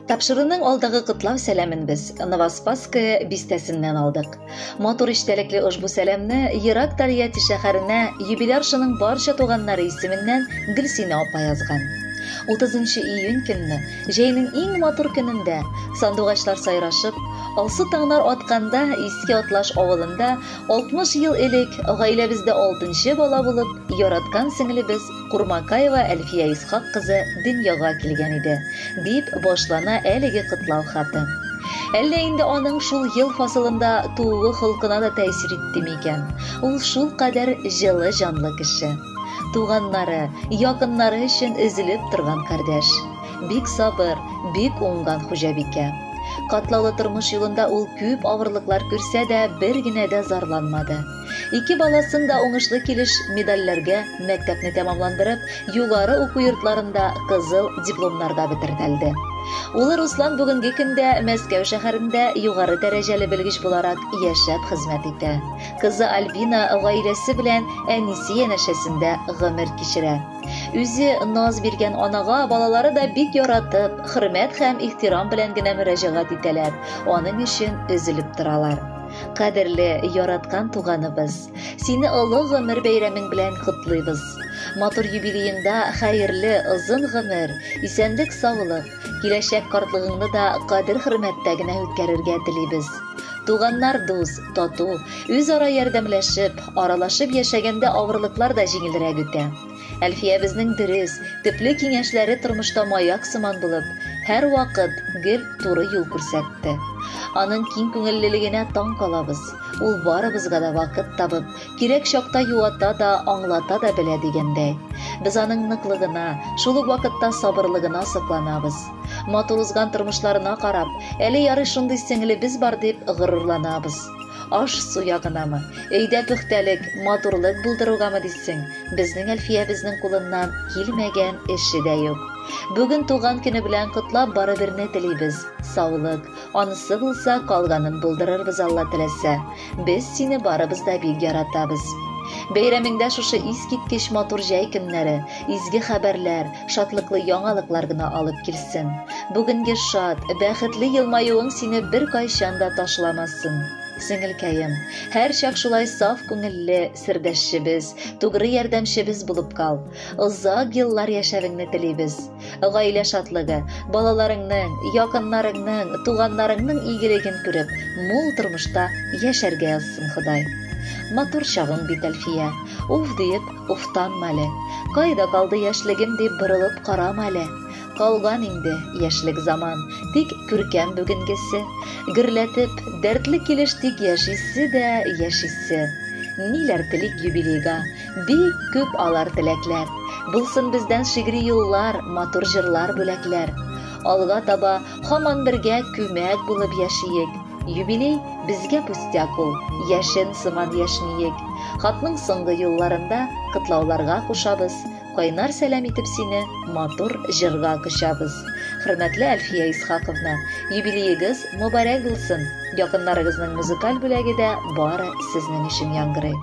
Тапшыруның алдагы котлау сәламен без Новоспасское бистәсеннән алдык. Матур эчтәлекле ошбу сәламне ерак Тольятти шәһәренә юбиляршының барча туганнары исеменнән Гөлсинә апа язган. 30 июнь көнне, җәйнең иң матур көнендә, сандугачлар сайрашып, алсу таңнар атканда Иске Атлаш авылында 60 ел элек гаиләбездә алтынчы бала булып, яраткан сеңлебез Курмакаева Әлфия Исхак кызы дөньяга килгән иде, дип башлана әлеге котлау хаты. Әллә инде аның шул ел фасылында тууы холкына да тәэсир итте микән? Ул шулкадәр җылы җанлы кеше. Туганнары, якыннары өчен өзелеп торган кардәш. Бик сабыр, бик уңган хуҗабикә. Катлаулы тормыш юлында ул күп авырлыклар күрсә дә, бер генә дә зарланмады. Ике баласын да уңышлы килеш медальләргә мәктәпне тәмамландырып, югары уку йортларында кызыл дипломнарга бетерделде. Улы Руслан бүгенге көндә Мәскәү шәһәрендә югары дәрәҗәле белгеч буларак яшәп хезмәт итә. Кызы Альбина гаиләсе белән әнисе янәшәсендә гомер кичерә. Үзе наз биргән анага балалары да бик яратып, хөрмәт һәм ихтирам белән генә мөрәҗәгать итәләр, аның өчен өзелеп торалар. Кадерле, яраткан туганыбыз, сине олы гомер бәйрәмең белән котлыйбыз. Матур юбилееңда хәерле, озын гомер, исәнлек-саулык, киләчәк картлыгыңны да кадер-хөрмәттә генә үткәрергә телибез. Туганнар дус, тату, үзара ярдәмләшеп, аралашып яшәгәндә авырлыклар да җиңелрәк үтә. Әлфиябезнең дөрес, төпле киңәшләре тормышта маяк сыман булып, һәрвакыт гел туры юл күрсәтте. Аның киң күңеллелегенә таң калабыз. Ул барыбызга да вакыт табып, кирәк чакта юата да, аңлата да белә дигәндәй. Без аның ныклыгына, шул ук вакытта сабырлыгына сокланабыз. Матур узган тормышларына карап, әле ярый шундый сеңлебез бар дип горурланабыз. Аш-су ягынамы, өйдә пөхтәлек, матурлык булдыругамы дисең, безнең Әлфиябезнең кулыннан килмәгән эше дә юк. Бүген туган көне белән котлап бары берне телибез, саулык. Анысы булса, калганын булдырырбыз Алла теләсә. Без сине барыбыз да бик яратабыз. Бәйрәмеңдә шушы искиткеч матур җәй көннәре, изге хәбәрләр, шатлыклы яңалыклар гына алып килсен. Бүгенге шат, бәхетле елмаюың сине беркайчан да ташламасын. Сеңелкәем, һәрчак шулай саф күңелле сердәшчебез, тугры ярдәмчебез булып кал. Озак еллар яшәвеңне телибез. Гаилә шатлыгы, балаларыңның, якыннарыңның, туганнарыңның игелеген күреп, мул тормышта яшәргә язсын Ходай. Матур чагың бит, Әлфия. Уф диеп, уфтанма әле. Кайда калды яшьлегем дип борылып карама әле. Калган инде яшьлек заман, тик күркәм бүгенгесе. Гөрләтеп, дәртле килеш тик яшисе дә яшисе. Ниләр телик юбилейга, бик күп алар теләкләр. Булсын бездән шигъри юллар, матур җырлар, бүләкләр. Алга таба һаман бергә күмәк булып яшиек. Юбилей безгә пустяк ул, яшен сыман яшьниек. Хатның соңгы юлларында котлауларга кушабыз, кайнар сәлам итеп сине матур җырга кочабыз. Хөрмәтле Әлфия Исхаковна, юбилеегыз мөбарәк булсын! Якыннарыгызның музыкаль бүләге дә бары сезнең өчен яңгырый.